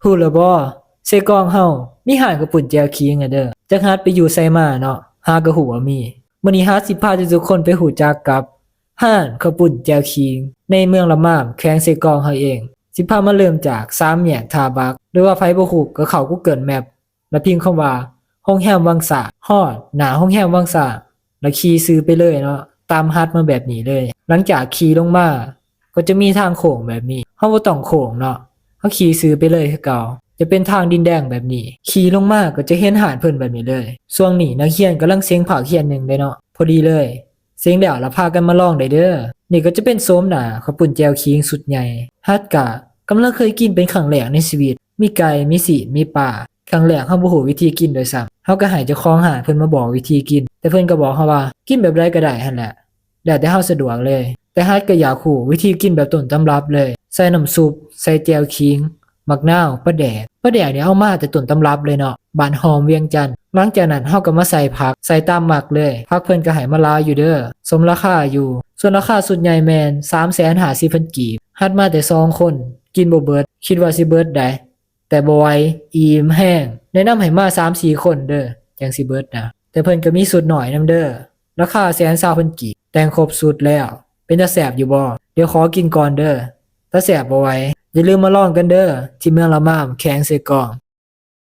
ຮູ້ແລ້ວບໍ່? ເຊກອງເຮົາມີຮ້ານເຂົ້າປຸ້ນແຈ່ວຂີງແລ້ວເດີ. ຈັກຮັດໄປຢູ່ໃສມາເນາະ ຫາກໍຮູ້ວ່າມີ. ມື້ນີ້ຮັດຊິພາທຸກໆຄົນໄປຮູ້ຈັກກັບຮ້ານເຂົ້າປຸ້ນແຈ່ວຂີງໃນເມືອງລະມາມ ແຂວງເຊກອງເຮົາເອງ. ຊິພາມາເລີ່ມຈາກສາມແຍກທ່າບັກ ຫຼືວ່າໃຜບໍ່ຮູ້ກໍເຂົ້າ Google Map ແລ້ວພິມຄຳວ່າໂຮງແຮມວັງສາ. ຮອດໜ້າໂຮງແຮມວັງສາ ແລ້ວຂີ່ຊື່ໄປເລີຍເນາະ ຕາມຮັດມາແບບນີ້ເລີຍ. ຫຼັງຈາກຂີ່ລົງມາ ກໍຈະມີທາງໂຄ້ງແບບນີ້ ເຮົາບໍ່ຕ້ອງໂຄ້ງເນາະ ເຮົາຂີ່ຊື່ໄປເລີຍຄືເກົ່າ. ຈະເປັນທາງດິນແດງແບບນີ້ ຂີ່ລົງມາກໍຈະເຫັນຮ້ານເພິ່ນແບບນີ້ເລີຍ. ຊ່ວງນີ້ນັກຮຽນກຳລັງເສັງພາກຮຽນໜຶ່ງເດ້ເນາະ ພໍດີເລີຍ. ເສັງແລ້ວລະພາກັນມາລອງໄດ້ເດີ. ນີ້ກໍຈະເປັນໂສມໜ້າເຂົ້າປຸ້ນແຈ່ວຂີງຊຸດໃຫຍ່. ຮັດກະກຳລັງເຄີຍກິນເປັນຄັ້ງແລກໃນຊີວິດ ມີໄກ່ ມີຊີ້ນ ມີປາ. ຄັ້ງແລກເຮົາບໍ່ຮູ້ວິທີກິນດ້ວຍຊ້ຳ ເຮົາກໍໃຫ້ເຈົ້າຂອງຮ້ານເພິ່ນມາບອກວິທີກິນ ແຕ່ເພິ່ນກໍບອກເຮົາວ່າກິນແບບໃດກໍໄດ້ຫັ້ນແຫຼະ ແລ້ວແຕ່ເຮົາສະດວກເລີຍ. ແຕ່ຮັດກໍຢາກຮູ້ວິທີກິນແບບຕົ້ນຕຳລັບເລີຍ ໃສ່ນ້ຳຊຸບ ໃສ່ແຈ່ວຂີງ ໝາກນາວ ປາແດກ. ປາແດກນີ້ເອົາມາແຕ່ຕົ້ນຕຳລັບເລີຍເນາະ ບ້ານຫ້ອມ ວຽງຈັນ. ຫຼັງຈາກນັ້ນເຮົາກໍມາໃສ່ຜັກ ໃສ່ຕາມມັກເລີຍ. ຜັກເພິ່ນກໍໃຫ້ມາຫຼາຍຢູ່ເດີ ສົມລາຄາຢູ່. ສ່ວນລາຄາຊຸດໃຫຍ່ແມ່ນສາມແສນຫ້າສິບພັນກີບ. ຮັດມາແຕ່ສອງຄົນ ກິນບໍ່ເບິດ ຄິດວ່າຊິເບິດໃດ ແຕ່ບໍ່ໄຫວ ອີ່ມແຮງ. ແນະນຳໃຫ້ມາສາມສີ່ຄົນເດີ ຈັ່ງຊິເບິດນະ. ແຕ່ເພິ່ນກໍມີຊຸດນ້ອຍນຳເດີ ລາຄາແສນຊາວພັນກີບ. ແຕ່ງຄົບຊຸດແລ້ວ ເປັນຕາແຊບຢູ່ບໍ່? ດຽວຂໍກິນກ່ອນເດີ ຖ້າແຊບບໍ່ໄຫວ ຢ່າລືມມາລອງກັນເດີ ທີ່ເມືອງລະມາມ ແຂວງເຊກອງ.